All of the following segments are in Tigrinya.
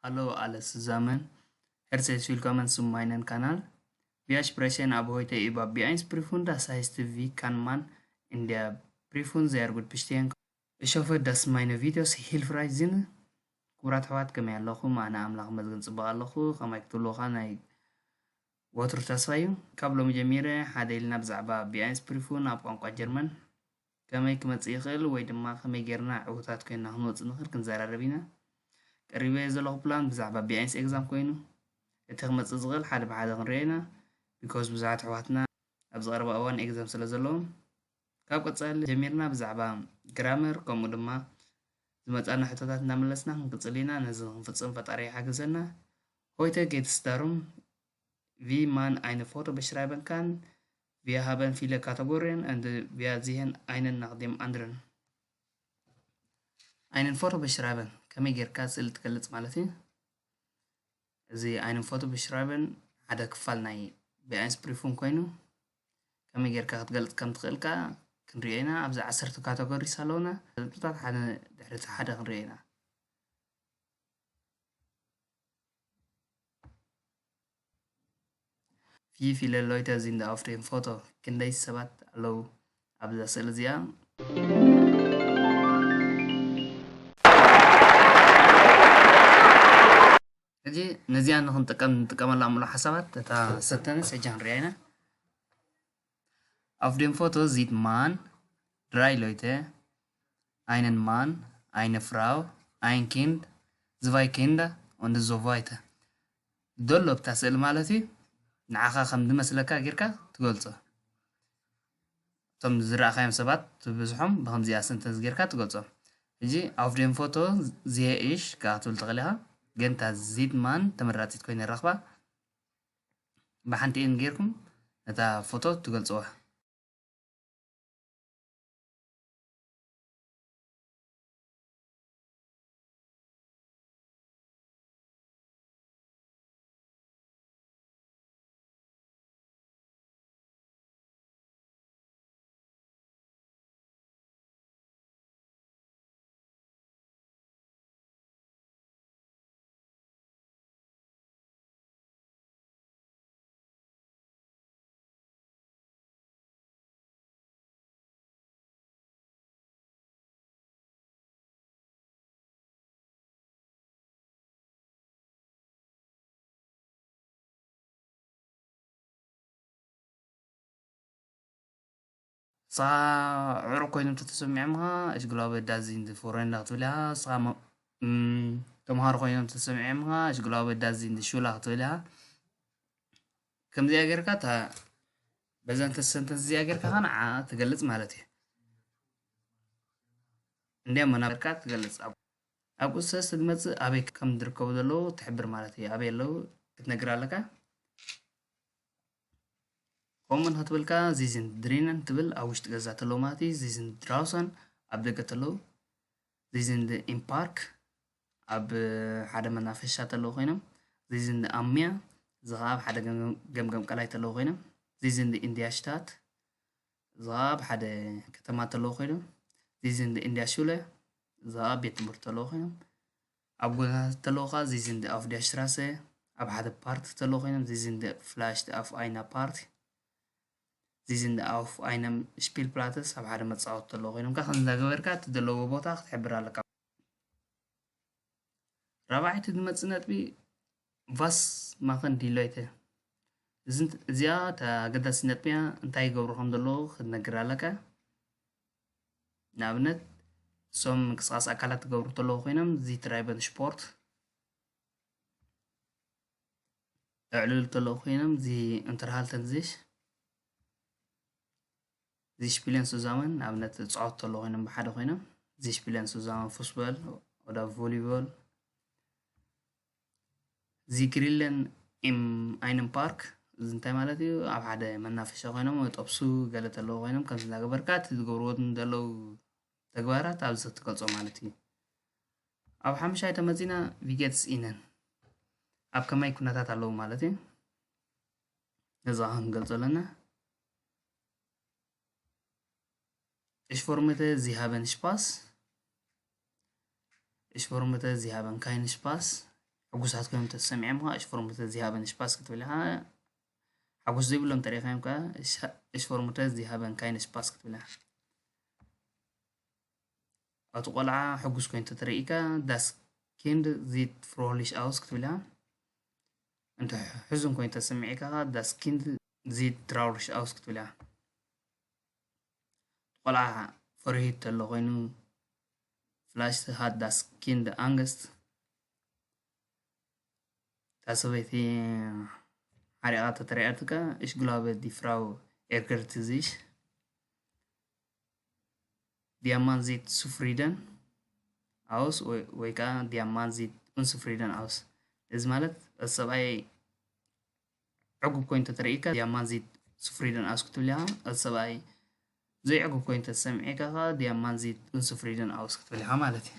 Hallo alle zusammen. Herzlich willkommen zu meinem Kanal. Wir sprechen ab heute über Beeinsprüfung, das heißt, wie kann man in der Prüfung sehr gut bestehen. Ich hoffe, dass meine Videos hilfreich sind. ክቡራት ኣሕዋት፣ ከመይ ኣለኹም? ኣነ ኣምላኽ ይመስገን ጽቡቕ ኣለኹ። ከማይ ክትብሉኻ ናይ ወትሩ ተስፋ እዩ። ካብ ሎሚ ጀሚረ ሓደ ኢልና ብዛዕባ ቢኣይንስ ፕሪፉን ኣብ ቋንቋ ጀርመን ከመይ ክመጽእ ይኽእል ወይ ድማ ከመይ ጌርና ዕዉታት ኮይንና ክንወጽእ ንኽእል ክንዘራረብ ኢና። ቀሪበዮ ዘለኹ ፕላን ብዛዕባ ቢኣይንስ ኤግዛም ኮይኑ፣ እቲ ክመጽእ ዝኽእል ሓደ ብሓደ ክንሪኦ ኢና። ቢኮዝ ብዙሓት ኣሕዋትና ኣብ ዝቐረባ እዋን ኤግዛም ስለ ዘለዎም፣ ካብ ቀጻሊ ጀሚርና ብዛዕባ ግራመር ከምኡ ድማ ዝመጻና ሕቶታት እናመለስና ክንቅጽል ኢና። ነዚ ክንፍጽም ፈጣሪ ይሓግዘና። Heute geht es darum, wie man eine Foto beschreiben kann. Wir haben viele Kategorien und wir sehen einen nach dem anderen. Einen Foto beschreiben ከመይ ጌርካ ስእሊ ትገልጽ ማለት እዩ። እዚ einen Foto beschreiben ሓደ ክፋል ናይ ቢኣይንስ ፕሪፉን ኮይኑ፣ ከመይ ጌርካ ክትገልጽ ከም ትኽእል ከኣ ክንሪኦ ኢና። ኣብዚ ዓሰርተ ካተጎሪስ ኣለውና። ነጥብታት ሓደ ድሕሪ እቲ ሓደ ክንሪኦ ኢና። Wie viele Leute sind auf dem Foto? ክንደይ ሰባት ኣለዉ ኣብዛ ስእሊ እዚኣ? ሕጂ ነዚኣ ንኽንጥቀም ንጥቀመላ ምሉእ ሓሳባት እታ ሰንተንስ ሕጂ ክንሪኣ ኢና። Auf dem Foto sieht man drei Leute, einen Mann, eine Frau, ein Kind, zwei Kinder und so weiter. ዘሎ ኣብታ ስእሊ ማለት እዩ። ንዓኻ ከም ዝመስለካ ጌርካ ትገልጾ። እቶም ዝረኣኻዮም ሰባት ትብዝሖም ብኸምዚኣ ሰንተንስ ጌርካ ትገልጾም። ሕጂ auf dem Foto sehe ich ከኣ ክትብል ትኽእል ኢኻ። ግን እታ sieht man ተመራጺት ኮይነ ይረኽባ። ብሓንቲኤን ጌርኩም ነታ ፎቶ ትገልጽዋ። ንስኻ ዕሩቕ ኮይኖም ተተሰሚዖምኻ፣ ich glaube, das sind Freunde ክትብል ኢኻ። ንስኻ ሞ-፣ እም፣ ተምሃሮ ኮይኖም ተሰሚዖምኻ፣ ich glaube, das sind Schüler ክትብል ኢኻ። ከምዚኣ ጌርካ እታ፣ በዛ ሰንተንስ እዚኣ ጌርካ ኸዓ ንዓ ትገልጽ ማለት እዩ። እንዲያ መናበርካ ትገልጽ። ኣብ፣ ኣብ ቁጽሪ ሰለስተ ዝመጽእ ኣበይ ከም ዝርከቡ ዘለዉ ትሕብር ማለት እዩ። ኣበይ ኣለዉ ክትነግር ኣለካ። ከምኡ ንኽትብል ከኣ sie sind drinnen ትብል፣ ኣብ ውሽጢ ገዛ ተለዉ ማለት እዩ። Sie sind draußen ኣብ ደገ ተለዉ። Sie sind im Park ኣብ ሓደ መናፈሻ ተለዉ ኮይኖም። Sie sind am Meer እዚ ኸኣ ኣብ ሓደ ገምገም፣ ገምገም ቀላይ ተለዉ ኮይኖም። Sie sind in der Stadt እዚ ኸኣ ኣብ ሓደ ከተማ ተለዉ ኮይኖም። Sie sind in der Schule እዚ ኸኣ ኣብ ቤት ትምህርቲ ተለዉ ኮይኖም። ኣብ ጎደናታት ተለዉ ኸኣ sie sind auf der Straße ኣብ ሓደ ፓርክ ተለዉ ኮይኖም። Sie sind vielleicht auf einer Party sie sind auf einem Spielplatz ኣብ ሓደ መጻወቲ ተለዉ ኮይኖም። ከኣ ከምዚ እንዳገበርካ እቲ ዘለውዎ ቦታ ክትሕብር ኣለካ። ራብዓይቲ ዝመጽእ ነጥቢ was machen die Leute። እዚ፣ እዚኣ እታ ኣገዳሲ ነጥቢ እያ። እንታይ ይገብሩ ከም ዘለዉ ክትነግር ኣለካ። ንኣብነት፣ እሶም ምንቅስቓስ ኣካላት ክገብሩ ተለዉ ኮይኖም፣ sie treiben Sport፣ የዕልሉ ተለዉ ኮይኖም፣ sie unterhalten sich፣ sie spielen zusammen፣ ንኣብነት፣ ዝጻወቱ ተለዉ ኮይኖም ብሓደ ኮይኖም፣ sie spielen zusammen Fußball oder Volleyball። Sie grillen in einem Park፣ እዚ እንታይ ማለት እዩ? ኣብ ሓደ መናፈሻ ኮይኖም ይጠብሱ፣ ገለ ተለዉ ኮይኖም፣ ከምዚ እናገበርካ እቲ ዝገብርዎ ዘለዉ ተግባራት ኣብዚ ክትገልጾ ማለት እዩ። ኣብ ሓሙሻይ ተመጺና፣ wie geht's Ihnen፣ ኣብ ከመይ ኩነታት ኣለዉ ማለት እዩ። ነዚ ኸኣ ክንገልጾ ኣለና። Ich vermute, Sie haben Spaß። Ich vermute, Sie haben keinen Spaß። ሕጉሳት ኮይኖም ተሰሚዖም ከኣ እሽ ፎርሙተ ዚሃበን እሽ ፓስ ክትብል ኢኻ። ሓጎስ ዘይብሎም ተሪእኻዮም ከኣ እሽ ፎርሙተ ዚሃበን ካይን እሽ ፓስ ክትብል ኢኻ። እቲ ቆልዓ ሕጉስ ኮይኑ ተተረኢካ ዳስ ኪንድ ዚት ፍሮህሊሽ ኣውስ ክትብል ኢኻ። እንተ ሕዙን ኮይኑ ተሰሚዒካ ከኣ ዳስ ኪንድ ዚት ትራውሪሽ ኣውስ ክትብል ኢኻ። ቆልዓ ፈሪሂ ተሎ ኮይኑ ፍላሽ ሃት ዳስ ኪንድ ኣንገስት። እታ ሰበይቲ ሓሪቓ ተተረኣትካ እሽ ግላበ ዲፍራው ኤርገርትዚሽ ዲያማንዚት ሱፍሪደን ኣውስ ወይ ከዓ ዲያማንዚት ኡንሱፍሪደን ኣውስ። እዚ ማለት እቲ ሰብኣይ ዕጉብ ኮይኑ ተተረኢካ ዲያማንዚት ሱፍሪደን ኣውስ ክትብል ኢኻ። እቲ ሰብኣይ ዘይዕጉብ ኮይኑ ተሰሚዒካ ኸዓ ዲያማንዚት ኡንሱፍሪደን ኣውስ ክትብል ኢኻ ማለት እዩ።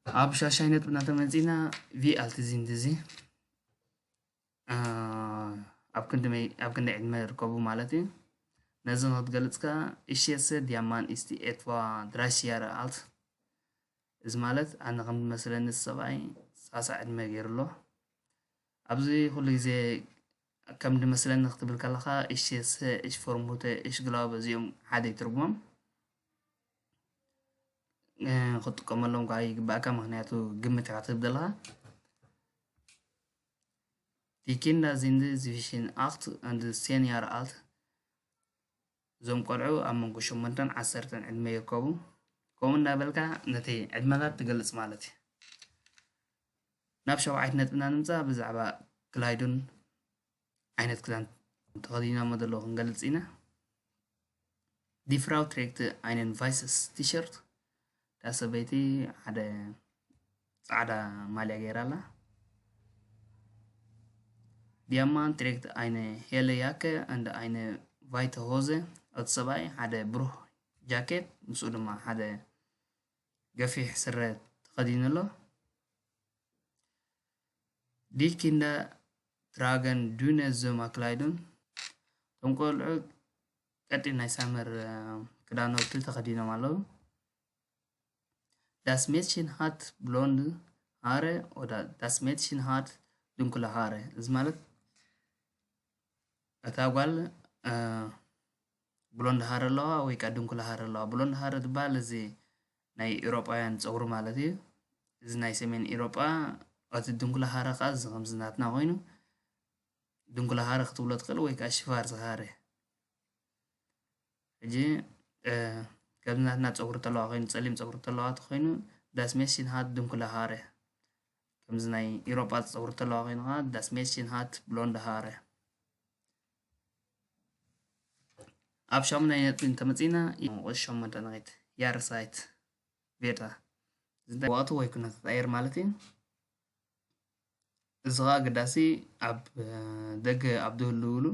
ኣብ ሻሻይ ነጥብና ተመጺና ቪ ኣልትዚንድዚ ኣብ ክንዲ ዕድመ ይርከቡ ማለት እዩ። ነዚ ንክትገልጽ ከኣ እሽየሰ ዲያማን ኢስቲ ኤትዋ ድራሽያረ ኣልት። እዚ ማለት ኣነ ከም ዝመስለኒ ሰብኣይ ሳሳ ዕድመ ገይሩ ኣሎ። ኣብዚ ኩሉ ግዜ ከም ዝመስለኒ ክትብል ከለኻ እሽየሰ፣ እሽ ፎርሙተ፣ እሽ ግላብ እዚኦም ሓደ ይትርጉሞም። ክትጥቀመሎም ከዓ ይግባእካ፣ ምክንያቱ ግምት ኢኻ ትህብ ዘለኻ። ዲኪንዳ ዚንድ ዝቪሽን ኣክት እንድ ሴንያር ኣልት፣ እዞም ቆልዑ ኣብ መንጎ ሸሞንተን ዓሰርተን ዕድመ ይርከቡ። ከምኡ እናበልካ ነቲ ዕድመታት ትገልጽ ማለት እዩ። ናብ ሸውዓይት ነጥብና ንምጻእ ብዛዕባ ክላይዱን ዓይነት ክዳን ተኸዲኖሞ ዘለዉ ክንገልጽ ኢና። ዲፍራው ትሬክት ኣይነን ቫይሰስ ቲሸርት፣ እታ ሰበይቲ ሓደ ጻዕዳ ማልያ ገይራ ኣላ። ዲያማን ትሬክት ኣይነ ሄለ ያከ እንደ ኣይነ ቫይተ ሆዘ፣ እቲ ሰብኣይ ሓደ ብሩህ ጃኬት ምስኡ ድማ ሓደ ገፊሕ ስረ ተኸዲኑ ኣሎ። ዲኪንዳ ትራገን ዱነ ዞማ ክላይዱን፣ እቶም ቆልዑ ቀጢን ናይ ሳመር ክዳኖቲ ተኸዲኖም ኣለዉ። ዳስ ሜድሽን ሃት ብሎንድ ሃረ ኦዳ ዳስ ሜድሽን ሃት ድንኩለ ሃረ፣ እዚ ማለት እታ ጓል ብሎንድ ሃረ ኣለዋ ወይ ከዓ ድንኩለ ሃረ ኣለዋ። ብሎንድ ሃረ ዝበሃል እዚ ናይ ኤውሮጳውያን ፀጉሪ ማለት እዩ። እዚ ናይ ሰሜን ኤውሮጳ፣ እቲ ድንኩለ ሃረ ከዓ እዚ ከምዚ ናትና ኮይኑ ድንኩለ ሃረ ክትብሎ ትኽእል ወይ ከዓ ሽፋርዝ ሃረ። ሕጂ ከምዚ ናትና ፀጉሪ ተለዋ ኮይኑ፣ ፀሊም ፀጉሪ ተለዋ ተኮይኑ ዳስ ሜድሽን ሃት ድንኩለ ሃረ። ከምዚ ናይ ኤውሮጳ ፀጉሪ ተለዋ ኮይኑ ከዓ ዳስ ሜድሽን ሃት ብሎንድ ሃረ። ኣብ ሻሙናይ ነጥቢ እንተመፂና ቁፅሪ ሸሞንተ ንኸይድ። ያርሳይት ቬዳ፣ እዚ ወቕቲ ወይ ኩነታት ኣየር ማለት እዩ። እዚ ከዓ ኣገዳሲ ኣብ ደገ ኣብ ዝህልውሉ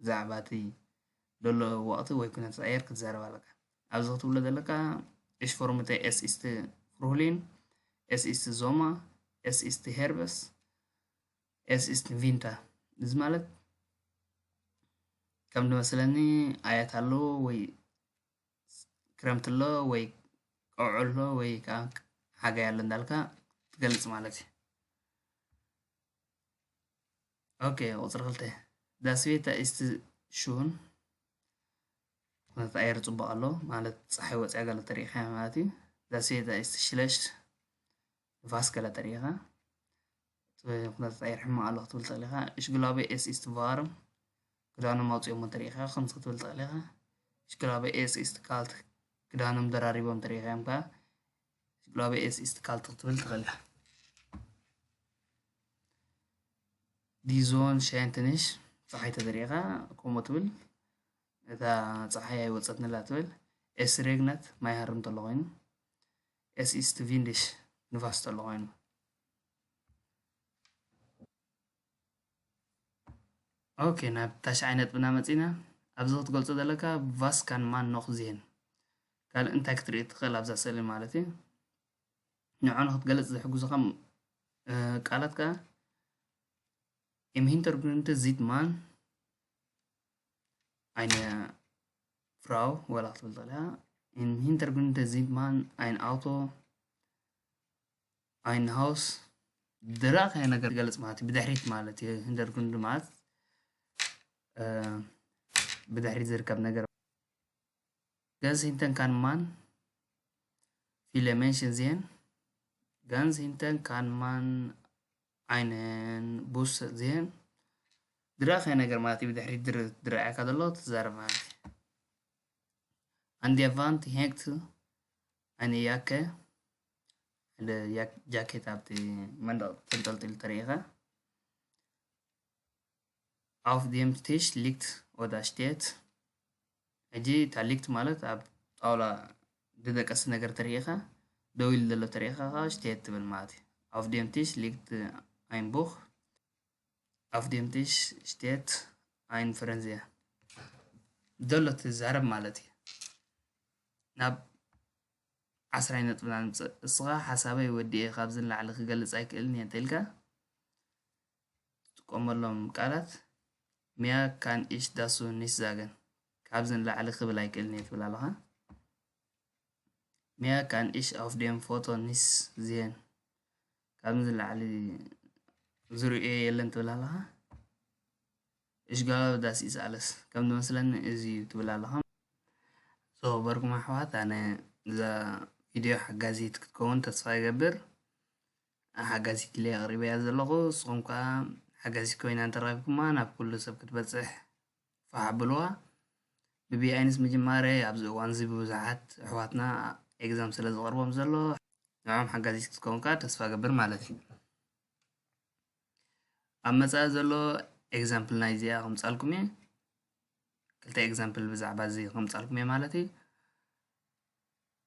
ብዛዕባ እቲ ዘሎ ወቕቲ ወይ ኩነታት ኣየር ክትዛረብ ኣለካ። ኣብዚ ክትብሎ ዘለካ እሽ ፎርሙተ ኤስ ኢስት ፍሩህሊን፣ ኤስ ኢስት ዞማ፣ ኤስ ኢስት ሄርበስ፣ ኤስ ኢስት ቪንታ። እዚ ማለት ከም ዝመስለኒ ኣያት ኣለዎ ወይ ክረምቲ ኣሎ ወይ ቀውዒ ኣሎ ወይ ከዓ ሓጋይ ኣሎ እንዳልካ ትገልጽ ማለት እዩ። ኦኬ፣ ቁፅሪ ክልተ ዳስቤታ ኢስት ሹን፣ ኩነታት ኣየር ፅቡቅ ኣሎ ማለት ፀሓይ ወፅያ ገለ ተሪኢኻ ማለት እዩ። ዳስቤታ ኢስት ሽለሽት፣ ንፋስ ገለ ተሪኢኻ። እቲ ኩነታት ኣየር ሕማቅ ኣሎ ክትብል ትኽእል ኢኻ። እሽ ግላበ ኤስ ኢስት ቫርም፣ ክዳኖም ኣውፂኦሞ ተሪኢኻ ከምዚ ክትብል ትኽእል ኢኻ። እሽ ግላበ ኤስ ኢስት ካልት፣ ክዳኖም ደራሪቦም ተሪኢኻዮም ከዓ እሽ ግላበ ኤስ ኢስት ካልት ክትብል ትኽእል ኢኻ። ዲዞን ሻይን ትንሽ ፀሓይ ተተሪኢኻ ከምኡ ትብል። እታ ፀሓይ ኣይወፀትንላ ትብል። ኤስ ሬግነት ማይ ሃርም ተሎ ኮይኑ፣ ኤስ ኢስት ቪንድሽ ንፋስ ተሎ ኮይኑ። ኦኬ፣ ናብ ታሽዓይ ነጥብና መፂና። ኣብዚ ክትገልፆ ዘለካ ቫስካን ማን ኖክ ዜን ካልእ እንታይ ክትርኢ ትኽእል ኣብዛ ስእሊ ማለት እዩ። ንዖ ንክትገልፅ ዝሕግዙኻ ቃላት ከዓ ኢም ሂንተርግሩንድ ዚት ማን ኣይነ ፍራው ወላ ክትብል ትኽእል ኢኻ። ኢም ሂንተርግሩንድ ዚት ማን ኣይን ኣውቶ Ein Haus ድራኸ ነገር ገልጽ ማለት እዩ። ብድሕሪት ማለት እዩ። Hintergrund ማለት ብድሕሪት ዝርከብ ነገር። Ganz hinten kann man viele Menschen sehen. Ganz hinten kann man einen Bus sehen. ድራኸ ነገር ማለት እዩ። ብድሕሪት ዝረኣየካ ዘሎ ትዛረብ ማለት እዩ። An der Wand hängt eine Jacke. ጃኬት ኣብቲ መንደቕ ተንጠልጢሉ ተሪኢኻ። Auf dem Tisch liegt oder steht. ሕጂ እታ liegt ማለት ኣብ ጣውላ ዝደቀስ ነገር ተሪኢኻ፣ ደው ኢሉ ዘሎ ተሪኢኻ ከዓ steht ትብል ማለት እዩ። Auf dem Tisch liegt ein Buch. Auf dem Tisch steht ein Fernseher. ዘሎ ትዛረብ ማለት እዩ። ናብ ዓስራይ ነጥብና ንምፅእ። እስኻ ሓሳበይ ወዲኤ ካብዚ ንላዕሊ ክገልፅ ኣይክእልን እየ እንተኢልካ ትጥቀመሎም ቃላት mehr kann ich dazu nicht sagen። ካብዚ ንላዕሊ ክብል ኣይክእልን እየ ትብል ኣለኻ። Mehr kann ich auf dem Foto nicht sehen። ካብዚ ንላዕሊ ዝርእዮ የለን ትብል ኣለኻ። Ich glaube, das ist alles። ከም ዝመስለኒ እዚ እዩ ትብል ኣለኻ። So በርኩም ኣሕዋት፣ ኣነ እዛ ቪድዮ ሓጋዚት ክትከውን ተስፋ ይገብር። ሓጋዚት ኢለ ኣቕሪበያ ዘለኹ። ንስኹም ከኣ ሓጋዚት ኮይና እንተረኺብኩማ ናብ ኩሉ ሰብ ክትበጽሕ ፋሕ ኣብልዋ። ብቢኣይንስ ምጅማረይ ኣብዚ እዋን እዚ ብብዙሓት ኣሕዋትና ኤግዛም ስለ ዝቐርቦም ዘሎ ንዕኦም ሓጋዚት ክትከውን ከኣ ተስፋ ገብር ማለት እዩ። ኣብ መጻኢ ዘሎ ኤግዛምፕል ናይ እዚኣ ከምጻልኩም እየ። ክልተ ኤግዛምፕል ብዛዕባ እዚ ከምጻልኩም እየ ማለት እዩ።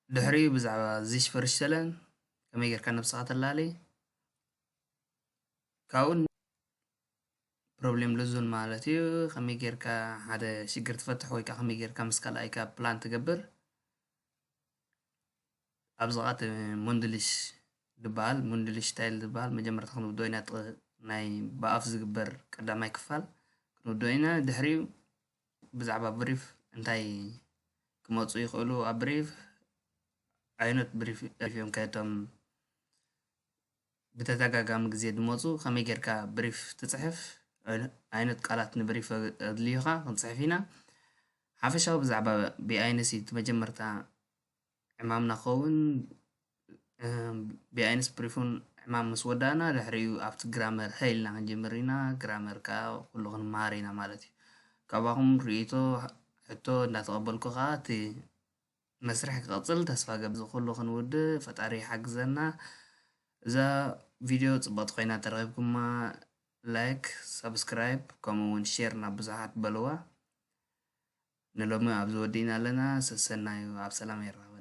ድሕሪኡ ብዛዕባ sich vorstellen ከመይ ጌርካ ነብስኻ ተላሊ ካብኡ Problemlösung ማለት እዩ። ከመይ ጌርካ ሓደ ሽግር ትፈትሕ ወይ ከዓ ከመይ ጌርካ ምስ ካልኣይካ ፕላን ትገብር። ኣብዚ ኸዓ እቲ Mundlich ዝበሃል፣ Mundlich Teil ዝበሃል መጀመርታ ክንውድኦ ኢና። ጥ-፣ ናይ ብኣፍ ዝግበር ቀዳማይ ክፋል ክንውድኦ ኢና። ድሕሪኡ ብዛዕባ ብሪፍ እንታይ ክመፁ ይኽእሉ፣ ኣብ ብሪፍ ዓይነት ብሪፍ እዮም ከቶም ብተደጋጋሚ ግዜ ዝመፁ፣ ከመይ ጌርካ ብሪፍ ትፅሕፍ፣ ዓይነት ቃላት ንብሪፍ ኣድልዩኻ ክንፅሕፍ ኢና። ሓፈሻዊ ብዛዕባ ቢኣይንስ እቲ መጀመርታ ዕማምና ክኸውን፣ ቢኣይንስ ብሪፉን ዕማም ምስ ወዳእና፣ ድሕሪኡ ኣብቲ ግራመር ሀይልና ክንጅምር ኢና። ግራመር ከዓ ኩሉ ክንመሃር ኢና ማለት እዩ። ካባኹም ርእይቶ፣ ሕቶ እንዳተቐበልኩ ከዓ እቲ መስርሕ ክቐጽል ተስፋ ገብር። እዚ ኩሉ ክንውድእ ፈጣሪ ይሓግዘና። እዛ ቪድዮ ጽብቕቲ ኮይና ተረኺብኩማ፣ ላይክ፣ ሳብስክራይብ፣ ከምኡ እውን ሼር ናብ ብዙሓት በልዋ። ንሎሚ ኣብዚ ወዲእና ኣለና። ሰሰናዩ፣ ኣብ ሰላም የራኽበና።